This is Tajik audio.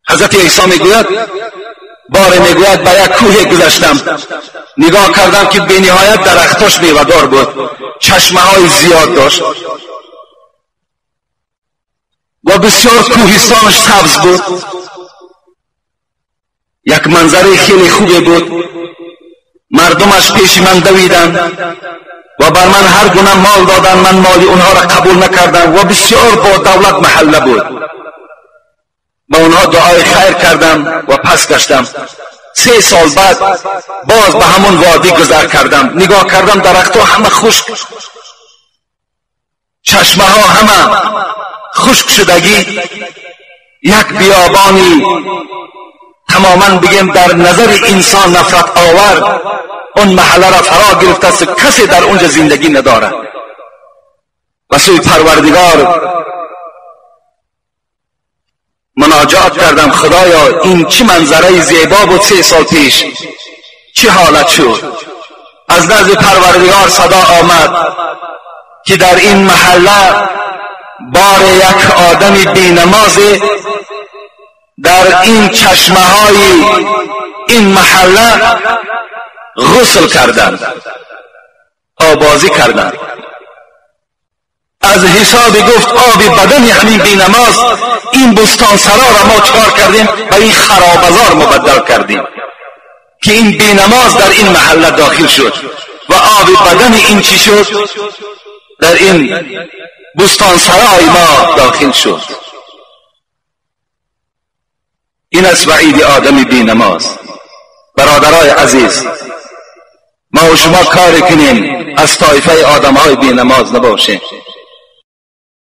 ҳазрати Исо мегӯяд, боре мегӯяд, ба як кӯҳе гузаштам, нигоҳ кардам, ки бениҳоят дарахтош мевадор буд, чашмаҳои зиёд дошт ва бисёр кӯҳистонаш сабз буд. Як манзараи хеле хубе буд. Мардумаш пеши ман давиданд ва бар ман ҳар гуна мол доданд, ман моли онҳоро қабул накардам ва бисёр бо давлат маҳалла буд. Ба онҳо дуои хайр кардам ва пас гаштам. 3 сол баъд боз ба ҳамон водӣ гузар кардам, нигоҳ кардам, дарахтҳо ҳама хушк, чашмаҳо ҳама хушк шудагӣ, як биёбони тамоман бигем дар назари инсон нафрат овар он маҳалларо фаро гирифтааст, касе дар онҷа зиндагӣ надорад. Ба сӯи Парвардигор муноҷот кардам, худоё, ин чӣ манзараи зебо буд 3 сол пеш, чӣ ҳолат шуд? Аз назди Парвардигор садо омад, ки дар ин маҳалла бор як одами бенамозе дар ин чашмаҳои ин маҳалла ғусл карданд, обозӣ карданд. Аз ҳисоби гуфт оби бадани ҳамин бенамоз ин бӯстонсароро мо чикор кардем? Ба ин харобазор мубаддал кардем, ки ин бенамоз дар ин маҳалла дохил шуд ва оби бадани ин чӣ шуд? Дар ин бӯстонсарои мо дохил шуд. Ин аст ваъиди одами бенамоз. Бародарои азиз, мо ва шумо коре кунем аз тоифаи одамҳои бенамоз набошем.